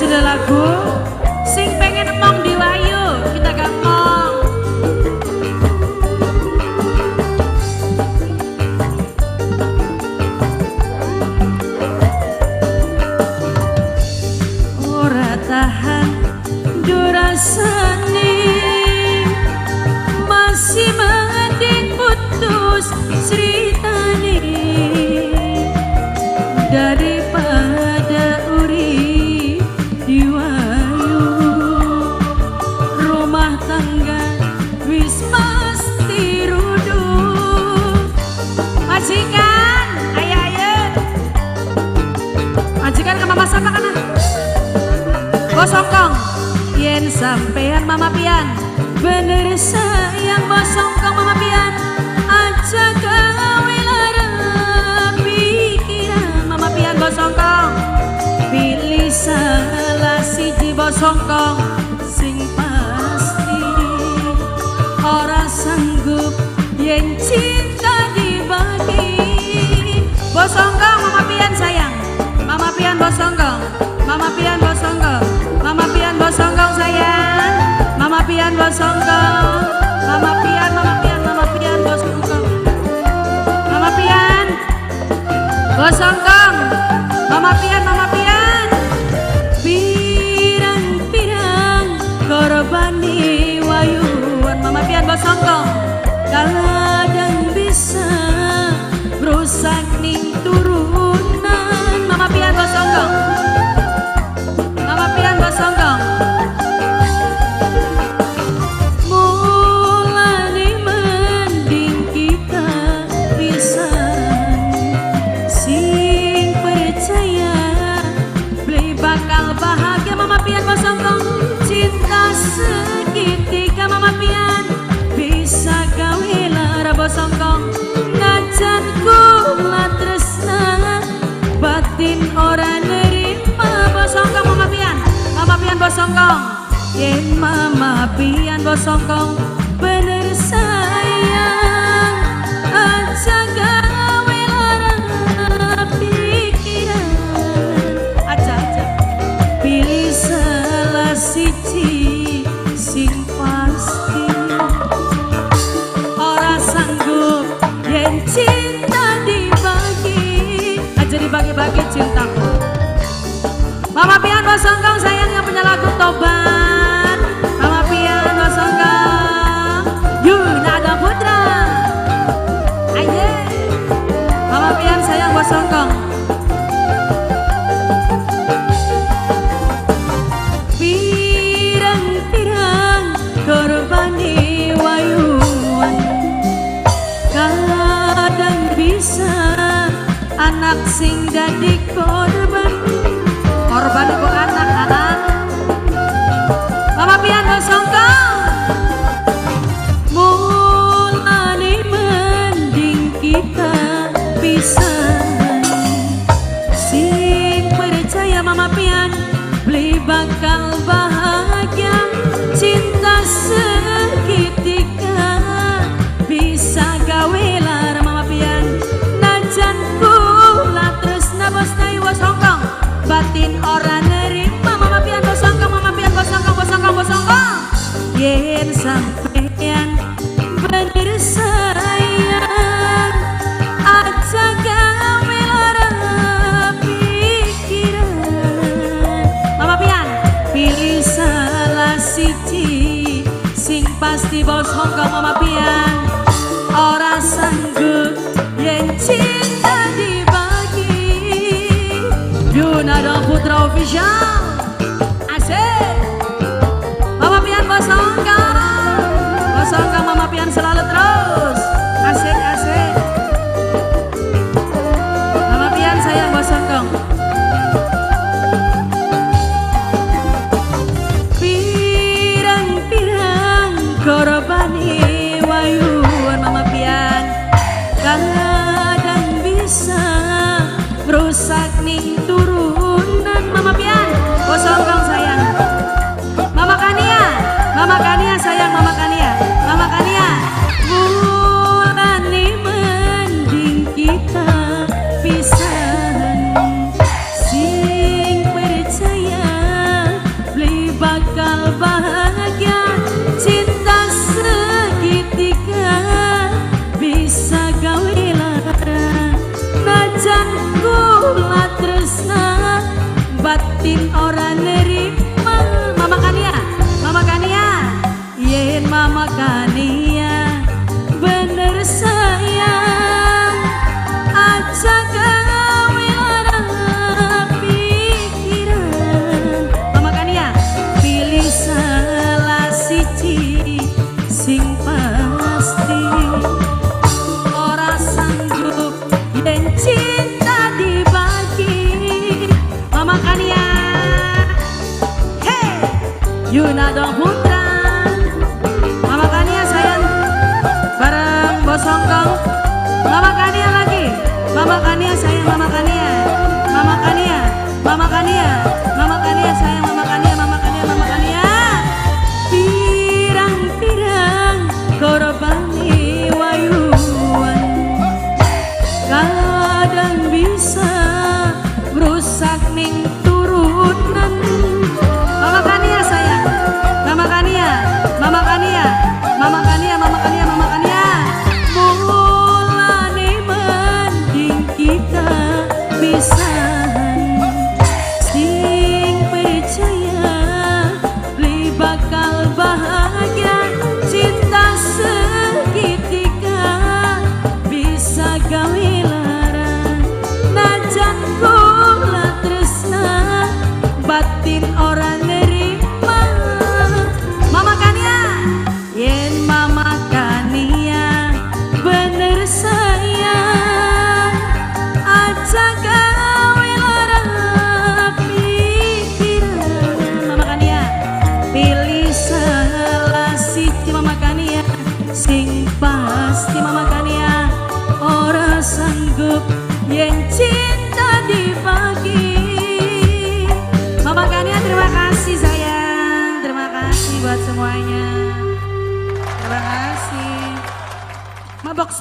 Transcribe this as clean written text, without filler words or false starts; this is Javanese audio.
Judul lagu sing pengen emong diwayu, kita gak emong. Ora tahan durasane, masih mending putus ceritane daripada urip diwayu. Rumah tangga wis pasti ruduh. Majikan, ayo ayo. Majikan ke mama siapa kana? Bosongkong. Yen sampean mama pian bener sayang bosongkong mama pian, aja gawe lara pikiran mama pian bosongkong. Pilih salah siji bosongkong sing pasti ora sanggup yen cinta dibagi. Bosongkong mama pian sayang, mama pian bosongkong, mama pian bosongkong, mama pian bosongkong sayang, mama pian bosongkong, mama pian, mama pian, mama pian bosongkong, mama pian bosongkong, mama pian, mama pian. Pirang-pirang korbani wayuan mama pian bosongkong, kadang bisa rusak ning turunan mama pian bosongkong, mama pian bosongkong. Mulane mending kita pisah, sing percaya beli bakal bahagia mama pian bosongkong. Cinta segitiga mama pian bisa gawe lara bosongkong, najan kula tresna batin ora nerima bosongkong mama pian, mama pian bosongkong. Yen mama pian bosongkong bener sayang, aja gawe lara pikiran, aja aja pilih salah siji sing pasti ora sanggup yen cinta dibagi, aja dibagi-bagi cintaku. Mama pian bosongkong sayang yang punya lagu Tobat, mama pian bosongkong, Yunada Putra, aye, mama pian sayang bosongkong. Pirang-pirang korbani wayuan, kadang bisa anak sing dadi korban, korban iku anak-anak. Mama pian bosongkong. Mulane mending kita pisah, sing percaya mama pian beli bakal bahagia. Cinta segitiga bisa gawe lara mama pian, najan kula tresna bosnai bosongkong, batin ora nerima mama pian bosongkong, mama pian bosongkong, bosongkong, bosongkong. Yen sampean bener sayang, aja gawe lara pikiran mama pian. Pilih salah siji sing pasti bosongkong mama pian, ora sanggup yen cinta dibagi. Yunada Putra Official, asik. Mama pian bosongkong, bosongkong mama pian selalu terus, asik asik. Mama pian sayang bosongkong. Pirang-pirang korbani wayuan mama pian, kadang bisa rusak ning turunan mama pian bosongkong sayang. Mama Kania, mama Kania sayang, mama Kania, mama Kania. Batin ora nerima. Mama Kania, Mama Kania, yen Mama Kania bener sayang, aja gawe lara pikiran. Mama Kania, pilih salah siji sing pasti. Ora sanggup yen cinta dibagi. Mama Kania, hey, Yuna Putra. Mama Kania sayang, bareng Bosongkong. Mama Kania lagi, Mama Kania sayang, Mama Kania, Mama Kania, Mama Kania, Mama Kania sayang, Mama Kania, Mama Kania, Mama Kania. Pirang-pirang korbane wayuan, kadang bisa merusak ning turunan. Mama Kania sayang, Mama Kania, Mama Kania, Mama Kania, Mama Kania, Mama Kania. Mulane mending kita pisahan. Sing percaya beli bakal bahagia. Cinta segitiga bisa gawe lara. Najan kula tresna, batin ora nerima. Mama Kania, yen Mama Kania bener sayang, aja gawe lara pikiran. Mama Kania, pilih salah siji. Mama Kania, sing pasti. Mama Kania, ora sanggup yen cinta dibagi. Mama Kania, terima kasih sayang, terima kasih buat semuanya, terima kasih. Mabok.